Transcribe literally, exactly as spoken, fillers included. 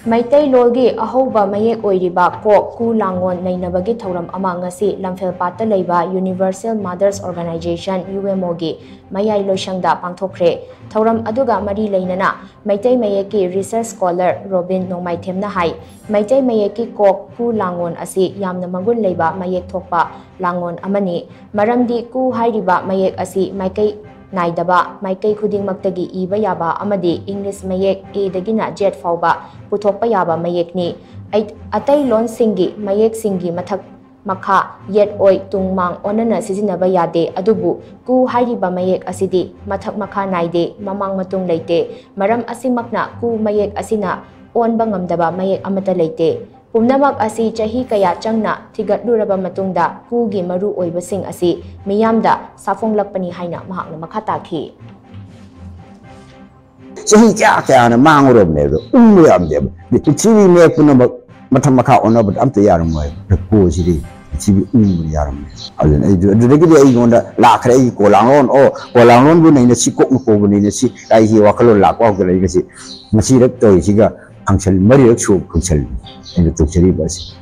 ꯃꯩꯇꯩꯂꯣꯟꯒꯤ ꯑꯍꯧꯕ ꯃꯌꯦꯛ ꯑꯣꯏꯔꯤꯕ ꯀꯣꯛ ꯀꯨ ꯂꯥꯡꯉꯣꯟ ꯅꯩꯅꯕꯒꯤ ꯊꯧꯔꯝ ꯑꯃ ꯉꯁꯤ ꯂꯝꯐꯦꯜꯄꯥꯠꯇ ꯂꯩꯕ Universal Mothers Organization, UMO ꯒꯤ ꯃꯌꯥꯏ ꯂꯣꯏꯁꯪꯗ ꯄꯥꯡꯊꯣꯛꯈ꯭ꯔꯦ꯫ ꯊꯧꯔꯝ ꯑꯗꯨꯒ ꯃꯔꯤ ꯂꯩꯅꯅ ꯃꯩꯇꯩ ꯃꯌꯦꯛꯀꯤ research scholar ꯔꯣꯕꯤꯟ ꯅꯣꯡꯃꯥꯏꯊꯦꯝꯅ ꯍꯥꯏ, ꯃꯩꯇꯩ ꯃꯌꯦꯛꯀꯤ ꯀꯣꯛ ꯀꯨ ꯂꯥꯡꯉꯣꯟ ꯑꯁꯤ ꯌꯥꯝꯅ ꯃꯒꯨꯟ ꯂꯩꯕ ꯃꯌꯦꯛ ꯊꯣꯛꯄ ꯂꯥꯡꯉꯣꯟ ꯑꯃꯅꯤ꯫ ꯃꯔꯝꯗꯤ ꯀꯨ ꯍꯥꯏꯔꯤꯕ ꯃꯌꯦꯛ ꯑꯁꯤ ꯃꯥꯏꯀꯩ ꯅꯥꯏꯗꯕ, ꯃꯥꯏꯀꯩ ꯈꯨꯗꯤꯡꯃꯛꯇꯒꯤ ꯏꯕ ꯌꯥꯕ ꯑꯃꯗꯤ English ꯃꯌꯦꯛ A ꯗꯒꯤꯅ Z ꯐꯥꯎꯕ ꯄꯨꯊꯣꯛꯄ ꯌꯥꯕ ꯃꯌꯦꯛꯅꯤ꯫ ꯑꯩ-, ꯑꯇꯩ ꯂꯣꯟꯁꯤꯡꯒꯤ ꯃꯌꯦꯛꯁꯤꯡꯒꯤ ꯃꯊꯛ ꯃꯈꯥ, ꯌꯦꯠ ꯑꯣꯏ ꯇꯨꯡ ꯃꯥꯡ ꯑꯣꯟꯅꯅ ꯁꯤꯖꯤꯟꯅꯕ ꯌꯥꯗꯦ, ꯑꯗꯨꯕꯨ ꯀꯨ ꯍꯥꯏꯔꯤꯕ ꯃꯌꯦꯛ ꯑꯁꯤꯗꯤ ꯃꯊꯛ ꯃꯈꯥ ꯅꯥꯏꯗꯦ, ꯃꯃꯥꯡ ꯃꯇꯨꯡ ꯂꯩꯇꯦ꯫ ꯃꯔꯝ ꯑꯁꯤꯃꯛꯅ ꯀꯨ ꯃꯌꯦꯛ ꯑꯁꯤꯅ ꯑꯣꯟꯕ ꯉꯝꯗꯕ ꯃꯌꯦꯛ ꯑꯃꯠꯇ ꯂꯩꯇꯦ꯫ ꯄꯨꯝꯅꯃꯛ ꯑꯁꯤ ꯆꯍꯤ ꯀꯌꯥ ꯆꯪꯅ ꯊꯤꯒꯠꯂꯨꯔꯕ ꯃꯇꯨꯡꯗ ꯀꯨꯒꯤ ꯃꯔꯨ ꯑꯣꯏꯕꯁꯤꯡ ꯑꯁꯤ ꯃꯤꯌꯥꯝꯗ ꯁꯥꯐꯣꯡꯂꯛꯄꯅꯤ ꯍꯥꯏꯅ ꯃꯍꯥꯛꯅ ꯃꯈꯥ ꯇꯥꯈꯤ꯫ ꯆꯍꯤ ꯀꯌꯥ ꯀꯌꯥꯅ ꯃꯥꯡꯉꯨꯔꯕꯅꯦꯕ, ꯎꯪꯕ ꯌꯥꯝꯗꯦꯕ꯫ ꯄ꯭ꯔꯤꯊꯤꯕꯤ ꯃꯌꯦꯛ ꯄꯨꯝꯅꯃꯛ ꯃꯊꯛ ꯃꯈꯥ ꯑꯣꯟꯅꯕꯗ ꯑꯝꯇ ꯌꯥꯔꯝꯃꯣꯏꯕ꯫ ꯀꯣꯁꯤꯗꯤ ꯄ꯭ꯔꯤꯊꯤꯕꯤ ꯎꯪꯕꯗ ꯌꯥꯔꯝꯃꯣꯏ꯫ ꯑꯗꯨꯅ ꯑꯩꯗꯨ ꯑꯗꯨꯗꯒꯤꯗꯤ ꯑꯩꯉꯣꯟꯗ ꯂꯥꯛꯈ꯭ꯔꯦ ꯑꯩꯒꯤ ꯀꯣꯂꯥꯡꯂꯣꯟ꯫ ꯑꯣ, ꯀꯣꯂꯥꯡꯂꯣꯟꯕꯨ ꯅꯩꯅꯁꯤ, ꯀꯣꯛꯅ ꯀꯣꯕꯨ ꯅꯩꯅꯁꯤ, ꯑꯩꯒꯤ ꯋꯥꯈꯜꯂꯣꯟ ꯂꯥꯛꯄ ꯍꯧꯒꯠꯂꯛꯏ꯫ ꯉꯁꯤ, ꯉꯁꯤꯔꯛ ꯇꯧꯔꯤꯁꯤꯒ ꯐꯪꯁꯟ ꯃꯔꯤꯔꯛ ꯁꯨꯕ ꯐꯪꯁꯟꯅꯤ ꯑꯩꯅ ꯇꯧꯖꯔꯤꯕ ꯑꯁꯤ꯫